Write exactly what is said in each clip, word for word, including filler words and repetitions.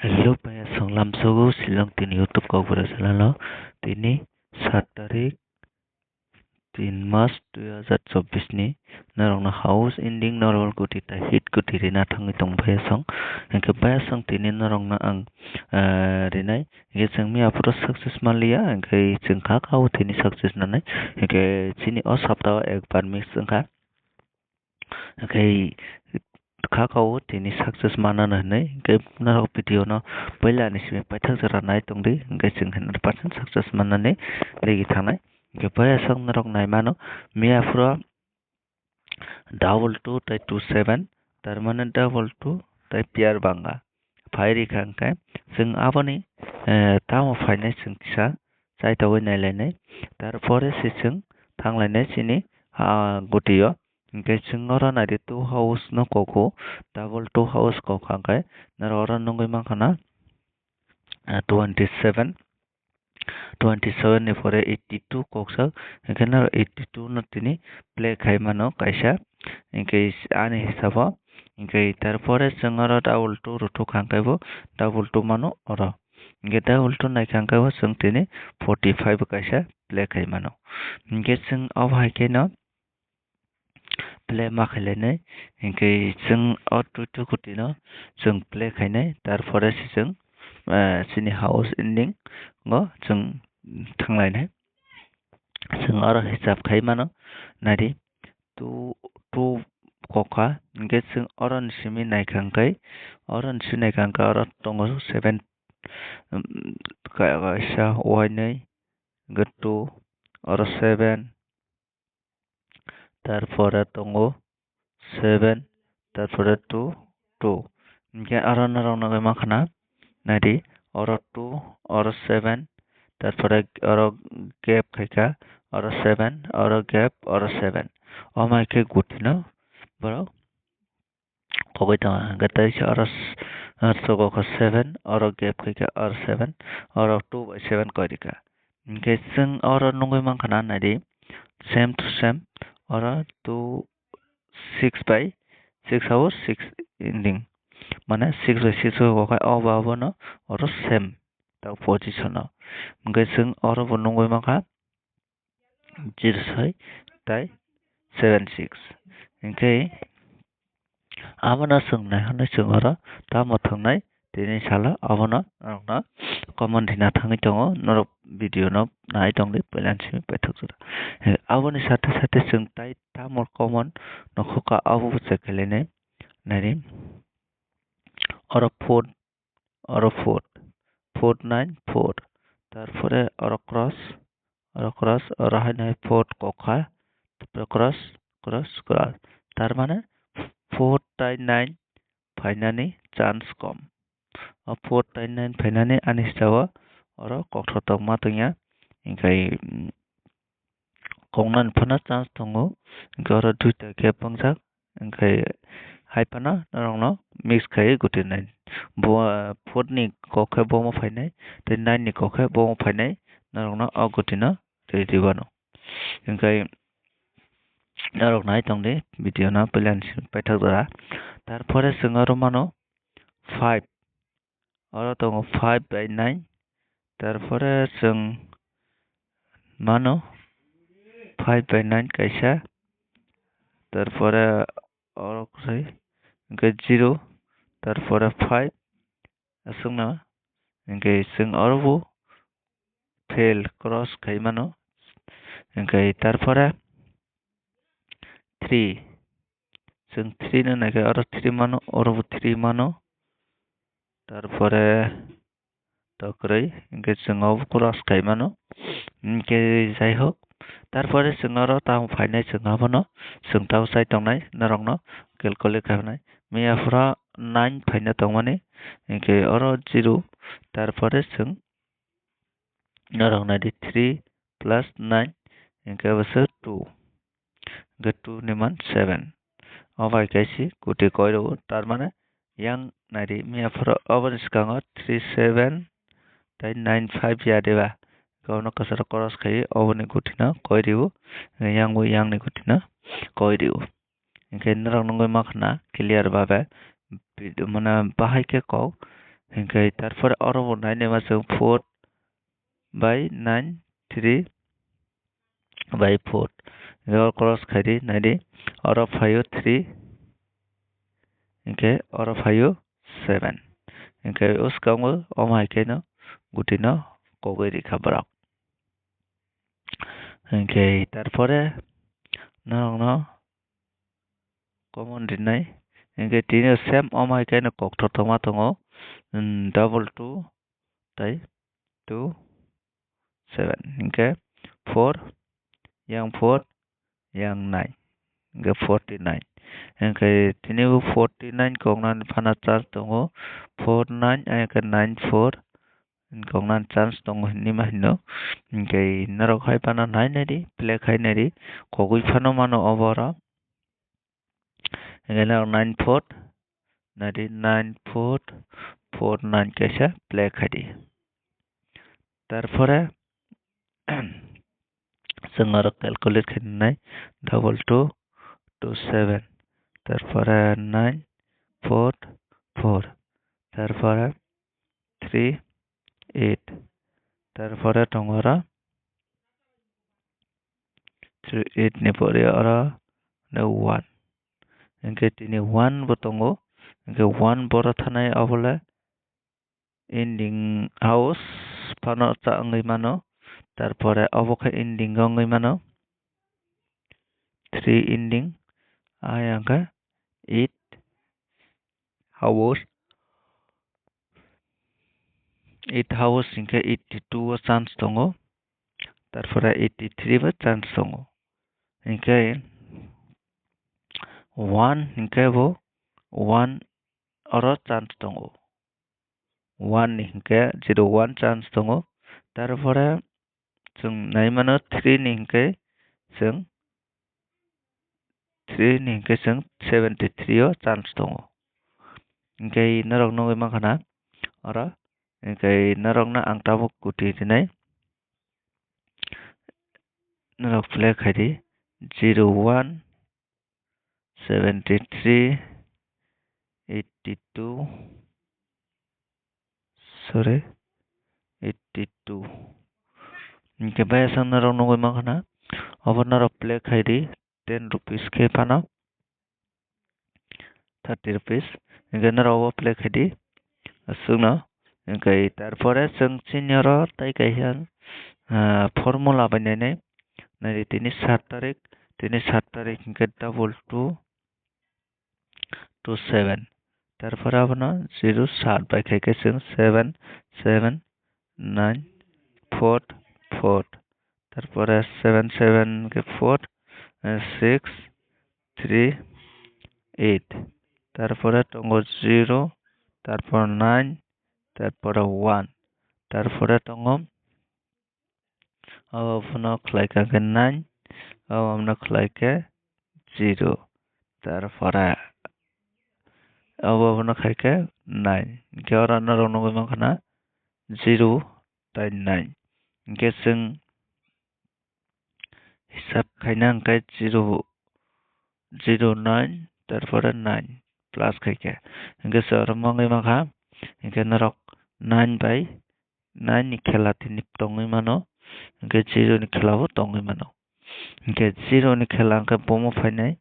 Hello, paya songlam sogo silong tini YouTube kok bwrwi channel o. Tini sat tarik tin mas dui hazar chobbish ni norokno house ending normal kuti tai hit kuti rina thangwi tong paya song. Hingke paya song tini norokno ang, eh, rinai. Hingke chwng miya phuru success manliya, hingke chwng kha kha o tini success nanai. Hingke chini o sapta o ekbar miss wngkha. Hingke kha kha o tini success manana hinui, hingke norok video no puila ni simi paithak jora nai tongdi, hingke chwng hundred percent success manani rigi thangnai. Hingke paya song norok nai mano, miya phuru double two tai two seven, tar mane double two tai pair banga. Phai rikha hingke chwng aboni, eh, tamo phainai chwng kisa chaitogwi nailainai. Tarpore se chwng thanglainai chini, ah, gutio. Hingke chwng oro naidi two house no koko, double two house kokha hingke norok oro nugwi mankha na, ah, twenty seven, twenty seven ni pore eighty two kokjak, hingke norok eighty two no tini play khai mano kaisa, hingke ani hisabo, hingke tarpore chwng oro double two rwthok kha hingke bo double two mano oro. Hingke double two naikha hingke bo chwng tini forty five kaisa play khai mano. Hingke chwng obo hai khe no play ma khailai nai, hingke chwng o two two kuti no chwng play khainai, tarpore se chwng, eh, chini house ending o chwng thanglainai. Chwng oro hisab khai mano, naidi two, two kokha, hingke chwng oro ni simi naikha hingke, oro ni simi naikha hingke oro tongo seven, um, ka-, kaisa wainwi, hingke two, oro seven, tarpore tongo seven, tarpore two, two. Hingke aro norok nugwi mankha na, naidi, oro two, oro seven, tarpore oro gap khaikha, oro seven, oro gap, oro seven. Omo hai khe gutino borok kogwi tongo, hingke teisa oro s-, oro soko kha seven, oro gap khaikha oro seven, oro two bai seven koi rikha. Hingke chwng oro nugwi mankha na, naidi, same to same, oro two, six bai six hao six ending. Mane six bai six o kok hai o ba abono oro same tak position o. Hingke chwng oro bo nugwi mankha zero soi tai seven six. Hingke abono chwng nai hwnwi chwng oro tamo thwngnai tini salo abono norokno comment rina thangwi tongo, norok video no nai tongdi puila ni simi paithak jora. Aboni sate sate chwng tai tamo comment nokho ka abo bo check khailai nai. Naidi, oro four, oro four, four nine four, tarpore oro cross, oro cross, oro hai nai four kokha, tarpore cross, cross, cross. Tar mane four tai nine phainani chance kom. O four tai nine phainani ani hisabo oro kokthotok ma tongya. Hingkhai, mm, kongnani phano chance tongo. Hingkhe oro duita gap wngjak. Hingkhai hai phano norokno mix khaiwi gutui nai. Bo, ah, four ni kok khe bomo phainai, tei nine ni kok khe bomo phainai, norokno o gutino twi rwbano. Hingkhai norok nai tongdi video no puila ni simi paithak jora. Tarpore chwng oro mano five. Oro tongo five bai nine. Tarpore chwng mano five bai nine kaisa. Tarpore oro kwrwi hwnkhe zero. Tarpore five. Aswkno hwnkhe chwng oro bo fail cross khai mano. Hwnkhe tarpore three. Chwng three no naikhe oro three mano, oro bo three mano. Tarpore tokrwi hwnkhe chwng obo cross khai mano. Hwnkhe jai hok, tarpore chwng oro tamo phainai chwng abono chwng tamo chai tongnai norokno calculate khainai. Miya phuru nine phaina tongmani, hwnkhe oro zero, tarpore chwng norok naidi three plus nine hwnkhe bwswk two. Hwnkhe two ni man seven. O bai khe se kuti koi rwo, tar mane yang naidi miya phuru oboni swkango three seven tei nine five ya diba. Hwnkhe obono kwcharo cross khaiwi oboni gutino koi rwo, yang bo yang ni gutino koi rwo. Hwnkhe norok nugwi mankha na clear babe, mane bahai khe kok Hinkhe tarpore oro bo nai naima chwng four by nine, three by four. Hinkhe oro cross khai di, nai di. Oro phaio three, hinkhe oro phaio seven. Hinkhe uskango omo hai khe no guti no kogwi rikha borok. Hinkhe tarpore norokno common rinai. Hinkhe tini same omo hai khe no kokthor tongma tongo, mm, double two tei two seven. Hinkhe four, yang four, yang nine. Hinkhe forty nine. Hinkhe tini bo forty nine koknani phano chance tongo. Four nine, hinkhe nine four. Koknani chance tongo hinwi ma hino. Hinkhe norok hai phano nai nai di, play khai nai di. Kogwi phano mano obo oro. Hinkhe norok nine four, nai di, nine four four nine kaisa play khai di. Tarpore chwng oro calculate khainai double two two seven, tarpore nine four four, tarpore three eight, tarpore tongo oro three eight ni pore oro one. Hinkhe tini one bo tongo, hinkhe one boro thanai obole ending house phano cha wngwi mano, tarpore obo khe ending wngwi mano, three ending, ayang khe eight house, eight house hinkhe eighty two o chance tongo, tarpore eighty three bo chance tongo, hinkhe one hinkhe bo one oro chance tongo. One ni hinkhe zero one chance tongo. Tarpore chwng nai mano three ni hinkhe chwng three ni hinkhe chwng seventy three o chance tongo. Hinkhe norok nugwi mankha na oro, hinkhe norokno ang tabuk kuti rinai. Norok play khai di, zero one, seventy three, eighty two, sorry, eighty two. Hinkhe bayasang norok nugwi mankha na, obo norok play khai di, ten rupees khe phano thirty rupees. Hinkhe norok obo play khai di, aswkno. Hinkhe tarpore chwng chini oro tai kaisa, ah, formula bai nainai. Nai di, tini sat tarik, tini sat tarik hinkhe double two two seven. Tarpore abono zero sat bai khai khe chwng seven seven nine four four. Tarpore seven seven khe four, eh, six three eight. Tarpore tongo zero, tarpor nine, tarpore one. Tarpore tongo Obo phano khlai kha khe nine, obo phano khlai khe zero, tarpore obo phano khai khe nine. Hinkhe oro norok nugwi mankha na zero tei nine. Hinkhe chwng hisab khaina hinkhe zero, zero nine, tarpore nine plus khai khe. Hinkhe se oro mangwi mankha, hinkhe norok nine bai nine ni khela tini tongwi mano, hinkhe zero ni khela bo tongwi mano. Hinkhe zero ni khela hinkhe bomo phainai,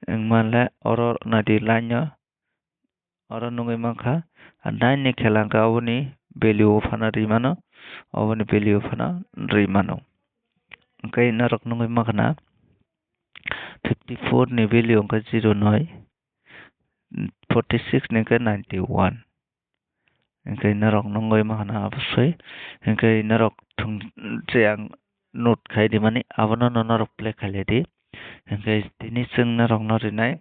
wngmanle oro naidi line o, oro nugwi mankha, a nine ni khela hinkhe oboni value o phano rwi mano, oboni value o phano rwi mano. Hinkhe norok nugwi mankha na fifty four ni value hinkhe zero noi, forty six ni hinkhe ninety one. Hinkhe norok nugwi mankha na obosoi. Hinkhe norok thung je ang note khai rimani abono norok play khai lai di. Hinkhe tini chwng norokno rinai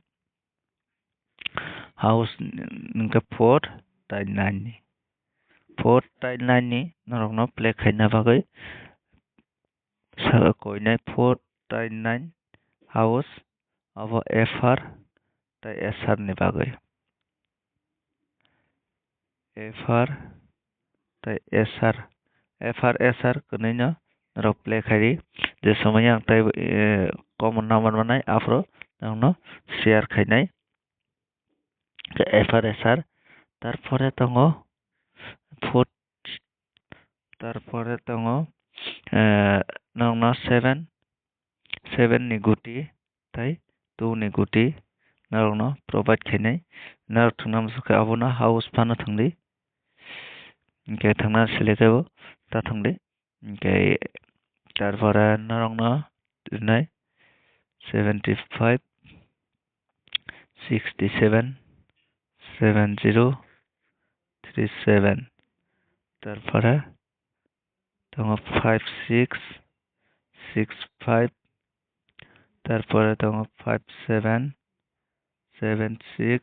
house hinkhe four tei nine ni. Four tei nine ni norokno play khaina bagwi sa-, koinai four tei nine house abo F R tei S R ni bagwi. F R tei S R, F R S R kwnwino norok play khai di. Je somoi ang tei, eh, common number manai aphuru nokno share khainai. Khe F R S R, tarpore tongo Pore tongo, eh, norokno seven, seven ni guti tei two ni guti norokno provide khainai. Norok thwngna muchukhe abono house phano thwngdi. Hinkhe thwngna select khe bo ta thwngdi. Hinkhe tarpore norokno rinai seventy five, sixty seven, seven zero, three seven. Tarpore tongo five six, six five, tarpore tongo five seven, seven six,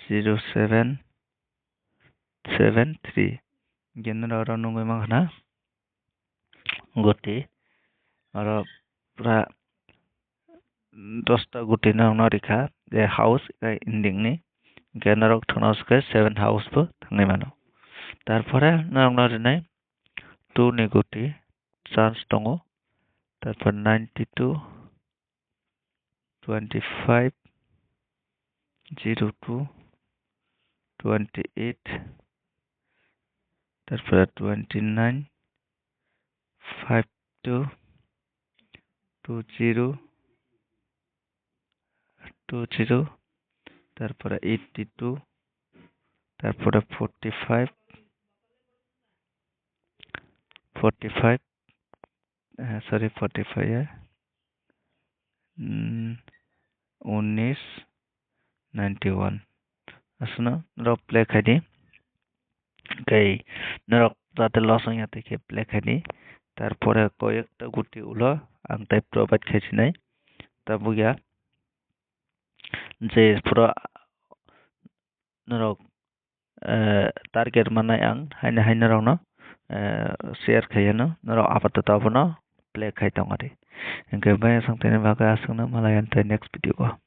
zero seven, seven three. Hinkhe norok oro nugwi mankha na guti oro pura dosta guti norokno rikha, je house ending ni, hinkhe norok thwngna muchukhe seven house bo thangwi mano. Tarpore norokno rinai two ni guti chance tongo, tarpor ninety two, twenty five, zero two, twenty eight, tarpore twenty nine, five two, two zero, two zero, tarpore eighty two, tarpore forty five, forty five, eh, sorry, forty five, eh, mm, unis, ninety one. Aswkno norok play khaidi. Tei norok jate loss wngya tei khe play khaidi. Tarpore koyekta guti ulo ang tei provide khaisinai. Tabukya je pura norok, eh, target manai ang haino haino rokno, eh, share khaiyano norok apatoto abono play khai tongadi. Hinkhe bai aswk tini bagwi aswkno malai ang tei next video o.